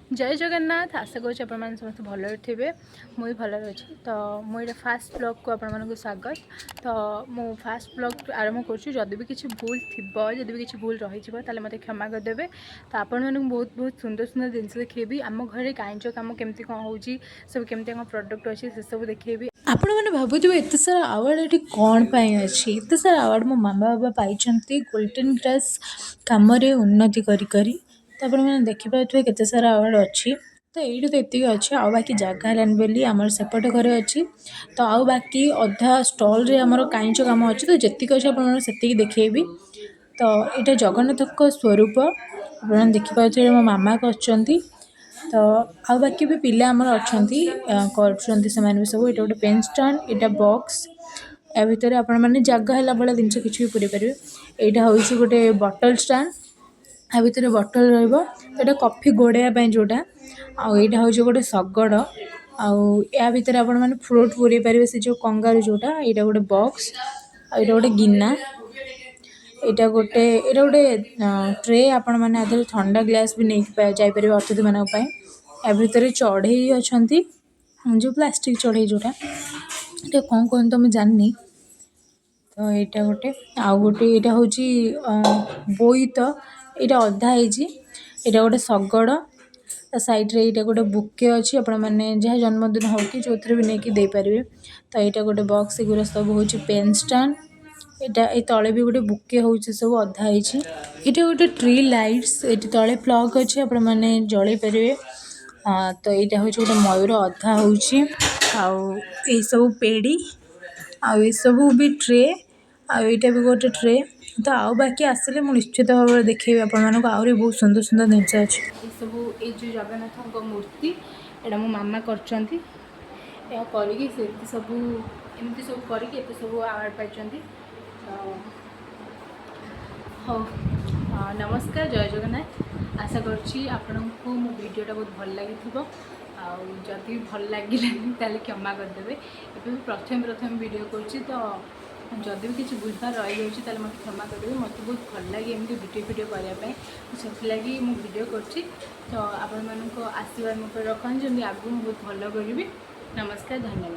ଜୟ ଜଗନ୍ନାଥ। ଆଶା କରୁଛି ଆପଣମାନେ ସମସ୍ତେ ଭଲରେ ଥିବେ। ମୁଁ ବି ଭଲରେ ଅଛି। ତ ମୁଁ ଏଇଟା ଫାଷ୍ଟ ବ୍ଲଗ୍କୁ ଆପଣମାନଙ୍କୁ ସ୍ୱାଗତ। ତ ମୁଁ ଫାଷ୍ଟ ବ୍ଲଗ୍ ଆରମ୍ଭ କରୁଛି। ଯଦି ବି କିଛି ଭୁଲ ଥିବ, ଯଦି ବି କିଛି ଭୁଲ ରହିଯିବ, ତାହେଲେ ମୋତେ କ୍ଷମା କରିଦେବେ। ତ ଆପଣମାନଙ୍କୁ ବହୁତ ବହୁତ ସୁନ୍ଦର ସୁନ୍ଦର ଜିନିଷ ଦେଖେଇବି। ଆମ ଘରେ କାଇଁଚ କାମ କେମିତି କ'ଣ ହେଉଛି, ସବୁ କେମିତି କ'ଣ ପ୍ରଡ଼କ୍ଟ ଅଛି, ସେସବୁ ଦେଖେଇବି। ଆପଣମାନେ ଭାବୁଥିବେ, ଏତେ ସାରା ଆୱାର୍ଡ଼ ଏଠି କ'ଣ ପାଇଁ ଅଛି? ଏତେ ସାରା ଆୱାର୍ଡ଼ ମୋ ମାମା ବାବା ପାଇଛନ୍ତି ଗୋଲ୍ଡେନ୍ ଗ୍ଲାସ୍ କାମରେ ଉନ୍ନତି କରି କରି। ତ ଆପଣମାନେ ଦେଖିପାରୁଥିବେ କେତେ ସାରା ଆୱାର୍ଡ଼ ଅଛି। ତ ଏଇଠି ତ ଏତିକି ଅଛି, ଆଉ ବାକି ଜାଗା ହେଲାନି ବୋଲି ଆମର ସେପଟ ଘରେ ଅଛି। ତ ଆଉ ବାକି ଅଧା ଷ୍ଟଲ୍ରେ ଆମର କାଇଁଚ କାମ ଅଛି। ତ ଯେତିକି ଅଛି, ଆପଣମାନଙ୍କୁ ସେତିକି ଦେଖେଇବି। ତ ଏଇଟା ଜଗନ୍ନାଥଙ୍କ ସ୍ୱରୂପ, ଆପଣମାନେ ଦେଖିପାରୁଥିବେ, ମୋ ମାମା କରିଛନ୍ତି। ତ ଆଉ ବାକି ବି ପିଲା ଆମର ଅଛନ୍ତି, କରୁଛନ୍ତି ସେମାନେ ବି ସବୁ। ଏଇଟା ଗୋଟେ ପେନ୍ ଷ୍ଟାଣ୍ଡ, ଏଇଟା ବକ୍ସ। ୟା ଭିତରେ ଆପଣମାନେ ଜାଗା ହେଲା ଭଳିଆ ଜିନିଷ କିଛି ବି ପୁରେଇ ପାରିବେ। ଏଇଟା ହେଉଛି ଗୋଟେ ବଟଲ୍ ଷ୍ଟାଣ୍ଡ, ୟା ଭିତରେ ବଟଲ୍ ରହିବ। ଏଇଟା କଫି ଘୋଡ଼େଇବା ପାଇଁ ଯେଉଁଟା। ଆଉ ଏଇଟା ହେଉଛି ଗୋଟେ ଶଗଡ଼, ଆଉ ୟା ଭିତରେ ଆପଣମାନେ ଫ୍ରୁଟ୍ ପୁରେଇ ପାରିବେ, ସେ ଯେଉଁ କଙ୍ଗାରୁ ଯେଉଁଟା। ଏଇଟା ଗୋଟେ ବକ୍ସ, ଆଉ ଏଇଟା ଗୋଟେ ଗିନା। ଏଇଟା ଗୋଟେ ଟ୍ରେ। ଆପଣମାନେ ୟା ଦେହରେ ଥଣ୍ଡା ଗ୍ଲାସ୍ ବି ନେଇକି ଯାଇପାରିବେ ଅତିଥିମାନଙ୍କ ପାଇଁ। ୟା ଭିତରେ ଚଢ଼େଇ ଅଛନ୍ତି, ଯେଉଁ ପ୍ଲାଷ୍ଟିକ୍ ଚଢ଼େଇ ଯେଉଁଟା। ଏଇଟା କ'ଣ କୁହନ୍ତି ତ ମୁଁ ଜାଣିନି। ତ ଏଇଟା ଗୋଟେ, ଆଉ ଗୋଟେ ଏଇଟା ହେଉଛି ବୋଇତ, ଏଇଟା ଅଧା ହେଇଛି। ଏଇଟା ଗୋଟେ ଶଗଡ଼। ତା ସାଇଡ଼୍ରେ ଏଇଟା ଗୋଟେ ବୁକେ ଅଛି। ଆପଣମାନେ ଯାହା ଜନ୍ମଦିନ ହେଉ କି ଯେଉଁଥିରେ ବି ନେଇକି ଦେଇପାରିବେ। ତ ଏଇଟା ଗୋଟେ ବକ୍ସ। ଏଗୁଡ଼ା ସବୁ ହେଉଛି ପେନ୍ ଷ୍ଟାଣ୍ଡ। ଏଇଟା ଏଇ ତଳେ ବି ଗୋଟେ ବୁକେ ହେଉଛି, ସବୁ ଅଧା ହେଇଛି। ଏଇଟା ଗୋଟେ ଟ୍ରି ଲାଇଟ୍ସ। ଏଇଠି ତଳେ ପ୍ଲଗ୍ ଅଛି, ଆପଣମାନେ ଜଳେଇ ପାରିବେ। ତ ଏଇଟା ହେଉଛି ଗୋଟେ ମୟୂର, ଅଧା ହେଉଛି। ଆଉ ଏଇସବୁ ପେଡ଼ି, ଆଉ ଏସବୁ ବି ଟ୍ରେ, ଆଉ ଏଇଟା ବି ଗୋଟେ ଟ୍ରେ। ତ ଆଉ ବାକି ଆସିଲେ ମୁଁ ନିଶ୍ଚିତ ଭାବରେ ଦେଖେଇବି ଆପଣମାନଙ୍କୁ। ଆହୁରି ବହୁତ ସୁନ୍ଦର ସୁନ୍ଦର ଜିନିଷ ଅଛି। ଏସବୁ ଏଇ ଯେଉଁ ଜଗନ୍ନାଥଙ୍କ ମୂର୍ତ୍ତି, ଏଇଟା ମୋ ମାମା କରିଛନ୍ତି। ଏହା କରିକି ସେ ଏତେ ସବୁ, ଏମିତି ସବୁ କରିକି ଏତେ ସବୁ ଆୱାର୍ଡ଼ ପାଇଛନ୍ତି। ତ ହଉ, ନମସ୍କାର, ଜୟ ଜଗନ୍ନାଥ। ଆଶା କରୁଛି ଆପଣଙ୍କୁ ମୋ ଭିଡ଼ିଓଟା ବହୁତ ଭଲ ଲାଗିଥିବ। ଆଉ ଯଦି ଭଲ ଲାଗିଲାନି, ତାହେଲେ କ୍ଷମା କରିଦେବେ। ଏବେ ମୁଁ ପ୍ରଥମେ ପ୍ରଥମେ ଭିଡ଼ିଓ କରୁଛି, ତ ଯଦି ବି କିଛି ଭୁଲଭାଲ ରହିଯାଉଛି, ତାହେଲେ ମୋତେ କ୍ଷମା କରିଦେବେ। ମୋତେ ବହୁତ ଭଲ ଲାଗେ ଏମିତି ଭିଡ଼ିଓ ଫିଡ଼ିଓ କରିବା ପାଇଁ, ତ ସେଥିଲାଗି ମୁଁ ଭିଡ଼ିଓ କରୁଛି। ତ ଆପଣମାନଙ୍କ ଆଶୀର୍ବାଦ ମୋ ଉପରେ ରଖନ୍ତୁ, ଯେମିତି ଆଗକୁ ମୁଁ ବହୁତ ଭଲ କରିବି। ନମସ୍କାର, ଧନ୍ୟବାଦ।